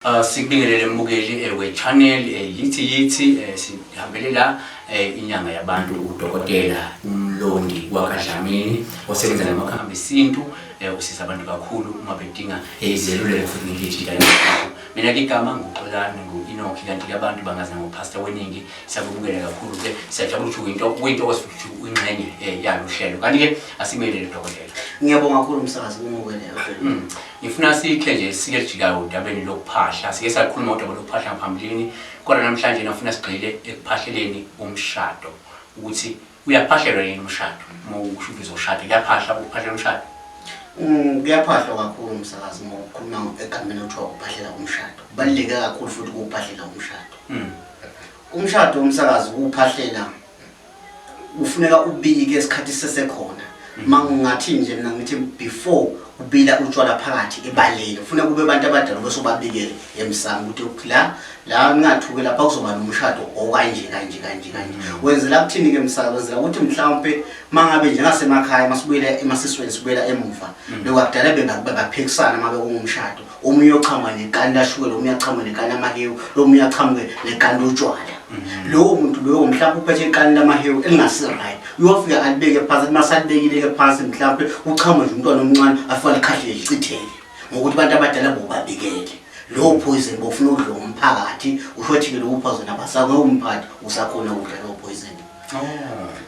Sikubingelele mbukeli we-channel yithi yithi sihambele la inyanga yabantu udokotela uMlondi wakaDlamini osebenza namakhambi esintu, usiza abantu kakhulu uma bedinga izeluleko futhi ngedigital. Mina ke igama nguXolani ngu-Enoch, kanti-ke abantu bangazi ngoPastor Weningi. Siyakubukela kakhulu ke, siyajabula ukuthi uyinto kuyintokozo futhi uyingxenye yalo hlelo. Kanti-ke asimelele dokotela. Ngiyabonga kakhulu umsakazi kumukele. Ngifuna sikhe nje sike sijikayo udabeni lokuphahla. Sike sakhuluma udaba lokuphahla ngaphambilini, kodwa namhlanje ngifuna sigxile ekuphahleleni umshado. Ukuthi uyaphahlelwa yini umshado? Uma usho ukuthi uzoshada, kuyaphahla ukuphahlela umshado? Kuyaphahlwa kakhulu umsakazi uma ukhuluma egameni okuthiwa ukuphahlela umshado. Kubaluleke kakhulu futhi ukuwuphahlela umshado. Umshado umsakazi ukuwuphahlela kufuneka ubike isikhathi sisesekhona. Mangingathi nje mina ngithi before ubila utshwala phakathi ebaleni, kufuneka kube abantu abadala bese ubabikele emsamo ukuthi la la ngingathuki lapha kuzoba nomshado okanje kanje kanje kanje. Wenzela kuthini ke msakazi? Wenzela ukuthi mhlawumbe mangabe njengasemakhaya masibuyela emasisweni sibuyela emuva, bekwadala bebaphikisana uma bekungumshado, omunye uyochamuka nekani lashukela, omunye achamuke nekani amahewu, omunye achamuke nekani lotshwala. Lowo muntu loyo mhlawumbe uphethe ikani lamahewu elingasi-right, uyofika alibeke phansi, uma salibekile-ke phansi mhlawumbe uchamuke nje umntwana omncane afike alikhahlele licitheke, ngokuthi abantu abadala bobabikele lowo poison bofuna ukudla umphakathi. Usho ukuthi-ke lowo poison abasake umphakathi usakhona ukudla lowo poison.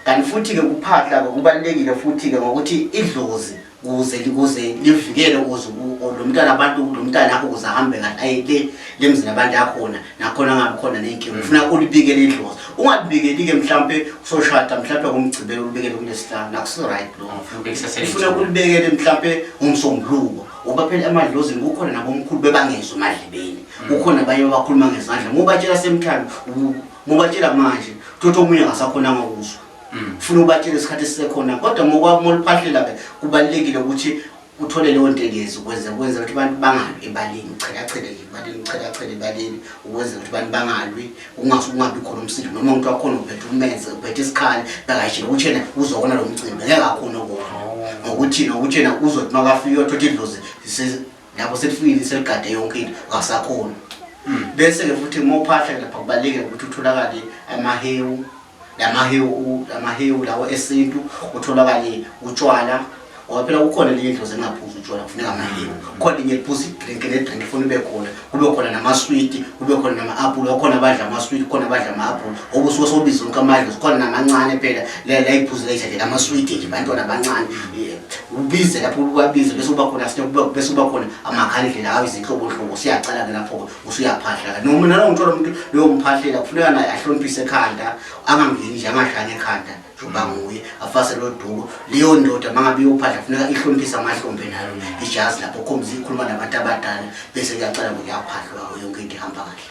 Kanti futhi-ke kuphahla-ke kubalulekile futhi-ke ngokuthi idlozi kuze livikele ukuze lo mntwana abantu lo mntwana akho ukuze ahambe kahle aye le lemzini abantu akhona nakhona angabi khona ney'nkinga. Ufuna ulibikele idlozi, ungalibikeli-ke mhlampe usoshada mhlampe ngomgcibelo ulibikele kulesihlanu, akusi-right lo. Ufuna ulibekele mhlampe ngomsombuluko, ngoba phela emadlozini kukhona nabomkhulu bebangezwa emadlebeni, kukhona abanye abakhuluma ngezandla. Ngobatshela semthando ngobatshela manje thothi omunye angasakhonanga ukuzwa. Ufuna ubatshele isikhathi esisekhona, kodwa moluphahlela-ke kubalulekile ukuthi uthole leyo ntelezi ukwenza kwenza ukuthi abantu bangalwi ebaleni, uchelachele nje ebaleni, uchelachele ebaleni ukwenza ukuthi abantu bangalwi, kungabi khona umsindo. Noma umuntu wakhona uphethe umenze uphethe isikhali bekayitshela ukuthi yena uzokona lo mcimbi, ngeke akhone ukona ngokuthi nokuthi yena uzothi makafika uyothola idlozi lapho selifikile seligade yonke into akasakhona. Bese-ke futhi uma uphahla lapha kubalulekile ukuthi utholakale amahewu, lamahewu lamahewu lawo esintu, kutholakale utshwala, ngoba phela kukhona elinye idlozi elingaphuzi utshwala, kufuneka amahewu. Kukhona elinye liphuza idrink, nedrink ifuna ube khona, kube khona namaswiti, kube khona nama-apula. Kukhona abadla amaswiti, kukhona abadla ama-apula, ngoba usuke sowubiza onke amadlozi. Kukhona namancane phela la iphuze nje lamaswiti nje bantwana abancane. Ubize lapho ubabize, bese kuba khona bese kuba khona amakhandlela awo izinhlobonhlobo. Siyacala-ke lapho-ke usuyaphahla-ke. Noma nalowo ngithola umuntu loyo mphahlela kufuneka naye ahloniphise ekhanda, angangeni nje angashani ekhanda njengoba nguye afase lo duku. Leyo ndoda uma ngabe iyophahla kufuneka ihloniphise amahlombe nayo ijazi lapho khombisa ikhuluma nabantu abadala, bese kuyacala kuyaphahlwa yonke into ihamba kahle.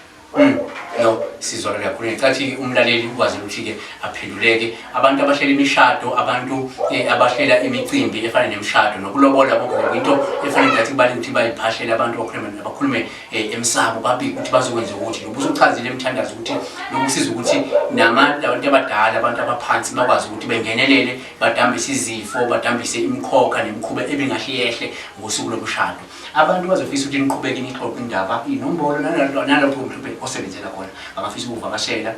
No, sizwakala kakhulu. Ngicathi umlaleli ukwazi ukuthi-ke aphenduleke. Abantu abahlela imishado, abantu abahlela imicimbi efana nemishado nokulobola, konke lokho into efanele ngathi kubalulekile ukuthi bayiphahlele abantu, bakhulume emsamo, babike ukuthi bazokwenza ukuthi. Nobu usuchazile emthandazo ukuthi lokusiza ukuthi nabantu abadala, abantu abaphansi bakwazi ukuthi bengenelele, badambise izifo, badambise imikhokha nemikhuba ebingahle yehle ngosuku lomshado. Abantu bazofisa ukuthi niqhubeke nixoxe indaba, inombolo nalapho mhlawumbe osebenzela khona bangafisa ukuvakashela,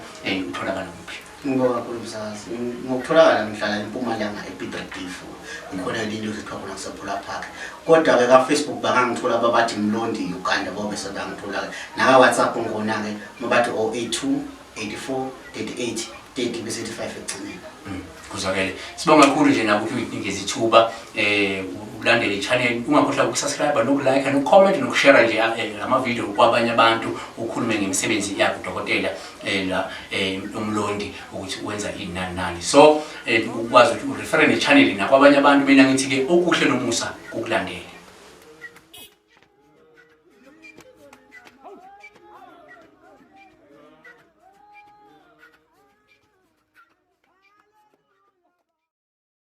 utholakala kuphi? Ngibonga kakhulu msakazi. Ngokutholakala ngihlala eMpumalanga ePiet Retief, kukhona into ekuthiwa khona kusePhola Park. Kodwa-ke ka-Facebook bangangithola babathi Mlondi Uganda, bobe sebangithola-ke. Naka-WhatsApp ngikhona-ke mabathi 082 84 38 30 bese ethi 5 ekugcineni. Kuzwakele. Sibonga kakhulu nje nakuthi uyinikeze ithuba ulandele i-channel, ungakhohlwa ukusubscribe nokulike nokucomment nokushare nje lama video kwabanye abantu, ukhulume ngemisebenzi yakho udokotela la uMlondi ukuthi wenza ini nani nani. So ukwazi ukuthi urefere ne-channel nakwabanye abantu. Mina ngithi ke okuhle nomusa kukulandele.